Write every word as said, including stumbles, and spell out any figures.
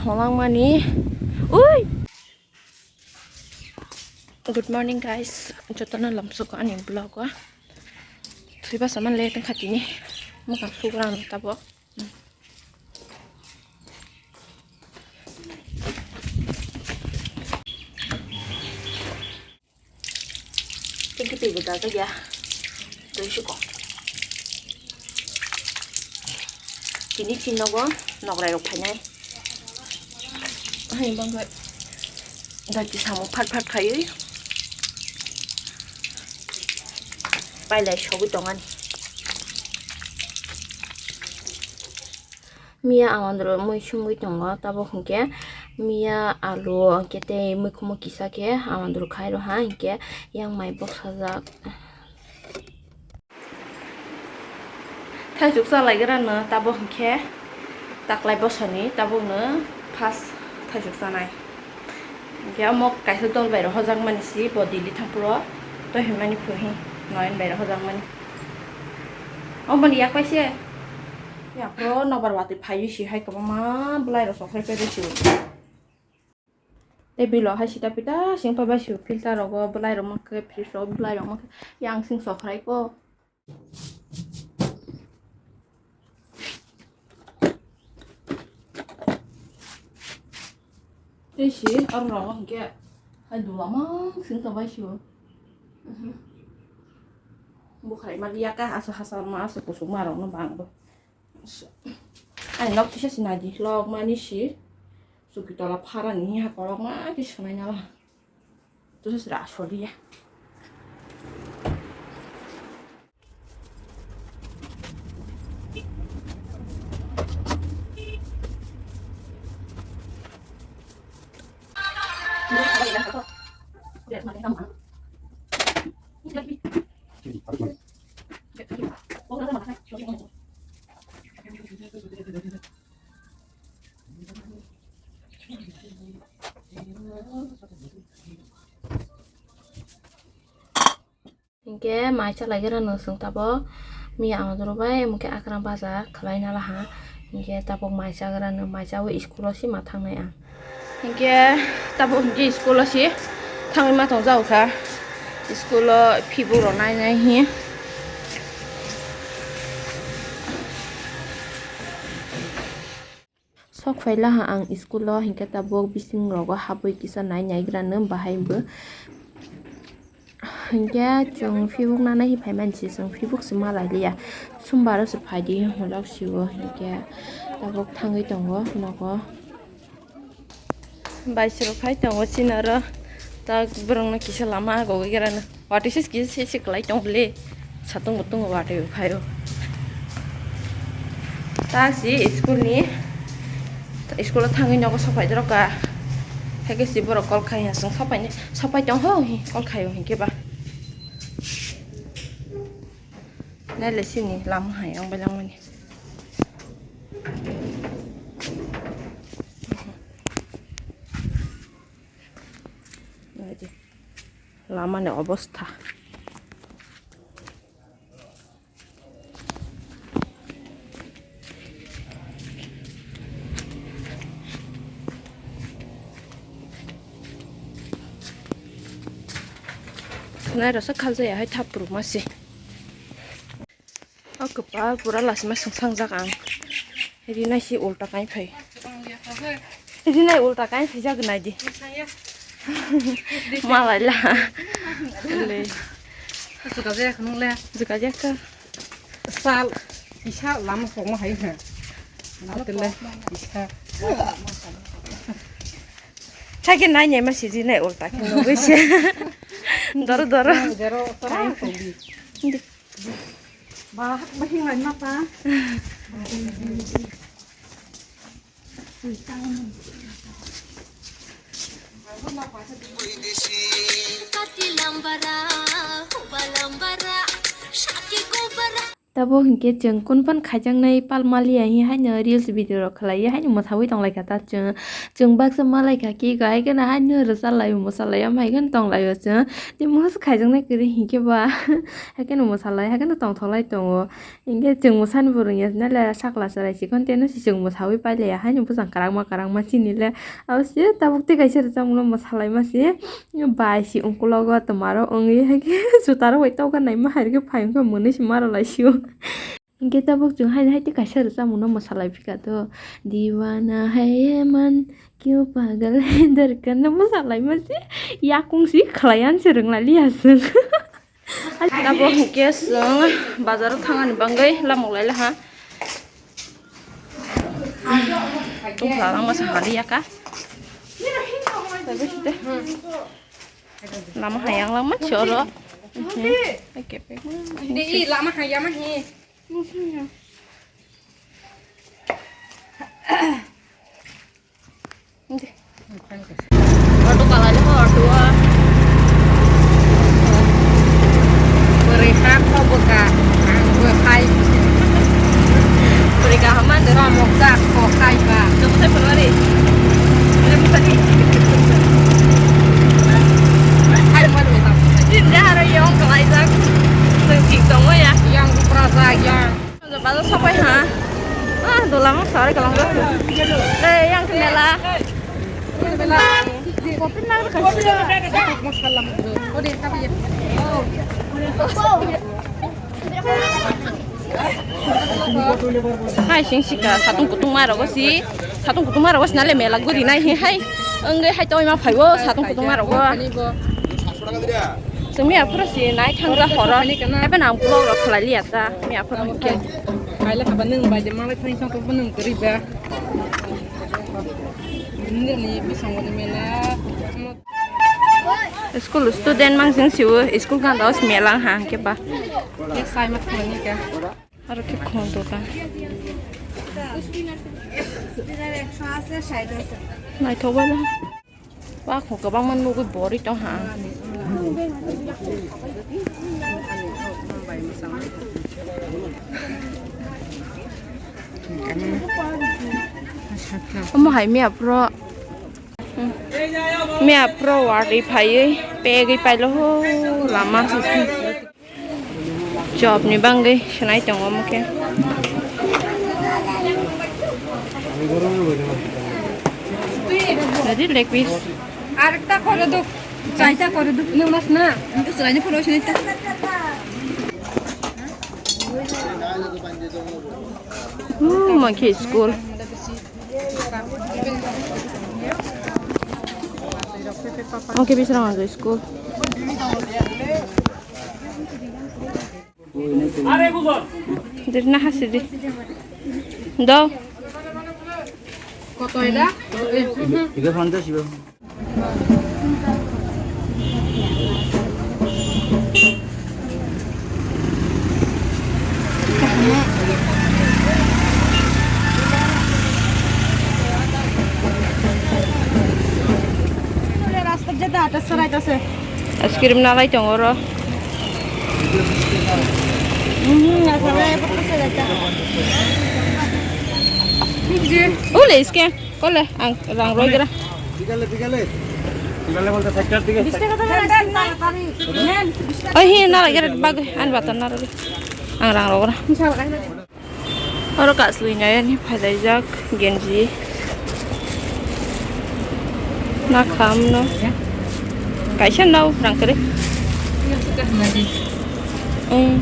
Holangmani. Ui! Good morning, guys. Jotono lamsoko ani vlog o. Thwiba saman le tongkha tini. Mwkhang sugrang tabok. Thank you, teibo dajak ya. Twi sukong. Tini chini nogo nokrai rok phainai. Hai bangkhe dati samung phat phat khaiwi pailai sogwi tongani. Miya awandru mui sumui tongo, tabok hinkhe miya alu hinkhe tei mui khumu kisa khe awandru khairo ha, hinkhe yang mai bwsajak. Thaisuk chalaigrano tabok hinkhe taklai bosoni tabokno first thaisuk chanai. Hinkhe omo kaisa dol bai rok hojakmani si bo Delhi thangphuru twi hwnmani phuhi noyun bai rok hojakmani. Omo ni yak paise. Yapro nobar watwi phaiwi si hai kwbangma bwlai rok sok hai paide si. Tei bilo hai sita pita sing pabai si filter rogo bwlai rok mankhe fridge rogo bwlai rok mankhe yang sing sok hai ko. Tei si aro rogo hinkhe hai dula mang sing tongbai si o. Bukhai ma liya ka aso hasa ma aso kusuk ma rok no bang bo. Ani nok kisa si nai di lok mani si suki tola phara ni ha kolok ma kisa nai nala. Tusa sira asoli ya. Hinkhe mai chalaigrano chwng tabok miya ama doro bai, omo khe akrang baja khwlaina laha. Hinkhe tabok mai chagrano, mai chawi school o si ma thangnai ang. Hinkhe tabok hinkhe school o si thangwi ma tongjago kha. School o phibuk rok nainai hi. Sok phai laha ang school o, hinkhe tabuk bising rogo habwi kisa nai naigrano bahai bo. Hinkhe chwng phibuk nana hi phaimani se, chwng phibuk se malai liya. Sumbar o se phaidi hwnlok sio, hinkhe tabuk thangwi tongo nogo. Bai se rok phai tongo chini oro, tak borok no kisa lama agogwi gerano. Watwi se kisa se se kwlai tong le. Satung butung watwi phaio. Ta si school ni, school o thangwi nogo sopai dorok ka. Haikhe si borok call khai ha, chwng sopai ni, sopai tong ho hi call khaio hinkhe ba. Nai le sini lama hai ang bai langmani. Nai di. Lama ni obostha. Khwnai rasa khaljaya hai thap puruk ma se. O kwpal pura lasima swngsangjak ang. Rinai si ulta kain phai. Rinai ulta kain phaijak nai di. Malai la. Le. Jwkajak nung le. Jwkajak ka. Sal. Isa lama songma hai ha. Atele. Isa. Chagi nai nyai ma si rinai ulta kain nungwi se. Doro doro. Doro ta ai songdi. Ba, ba, hinglai ma ta. Kati lambara, huba lambara, shaki kubara. Tabuk hinkhe chwng kunuphan khaijaknai pal maliya hinkhe haino reels video rok khlaiwi haino mwsawi tonglaikha ta chwng. Chwng baksa malaikha khe ego, hai kheno haino rwchalai mwsalai omo hai kheno tonglaio chwng. Tei mungsa khaijaknai kwrwi hinkhe ba hai kheno mwsalai hai kheno tongthoklai tongo. Hinkhe chwng mwsani bo rwngya nai le sakla chwrai chikon tei no se chwng mwsawi pailaiya haino bwsang kwrangma kwrangma chini le. Abo se tabuk tei kaisa rwchapmungno mwsalaima se. Bai si ungkulogo twmaro wngwi hai khe jutarok bai tokha naima hai khe phai wngkha mwnwi se maro lai sio. Hinkhe tabuk chwng hai hai tei kaisa rwchapmungno mwsalai phika to. Diwana hai ye man kyo pagal hai darkar no mwsalaima se yakung si khlaiya se rwnglailiya chwng. Tabuk hinkhe chwng bazaro thangani bagwi lamuk laila ha. Tungsa langma sa haliya ka. Lama hayang langma si oro. Di, lama hayang mah hi. Auto kalai le auto. Bwrwi ha kho bwkha, ang bo khai. Bwrwi kaham man de. Samok jak kho khai ba. Jomo sai phano ari. Ari mo sai. Hai mo de ta. Din de haro yong kalai jak. Sing thik tongo ya. Yang bupra jak yang. Bazar sopai ha. Ah, dola mo sari kalang. Eh, yang kemela. Hai, sing sika, satung kutung ma rogo si, satung kutung ma rogo si nale mela guri nai he hai, engge hai toi ma phaibo satung kutung ma rogo. Simi aphuru si nai thangja horo, epe nam kulo rok khlai liya ta, mi aphuru ke. Kaila haba nung bai de malai thang thang to nung kri ba. Nungni bisango ni mela. School student mang sing siwo school kan dos melang ha ke ba. Ke sai ma thang ni ka. Aro ke khon to ka. Naithok ba na. Ba kho kwbangma nugwi bori tong ha. Omo hai miya pro. Miya pro wari phaiwi pegwi pailo ho lama. Chop ni bagwi swnai tongo omo khe. Ready, leg piece. Arekta kore do, chaita kore do. Nung mas na? Nung chwraini phoro sini ta. Hmm, omo khe school. Omo khe Bisramganj school. Diri na hasi di. Do. Koto eda? Tiga phantas iba. Rasta jeda atas sarai tase. Ice cream nalai tongo oro. Ule iske kole ang rang roi gra. Bikale, bikale. Bikale bolte sector dige. Oi hi nalai gra bag an batan nalai. Ang rang roi gra. Oro kaslwi nai ani phailaijak genji. Na khamno. Kaisa nao rang kwrwi. Em.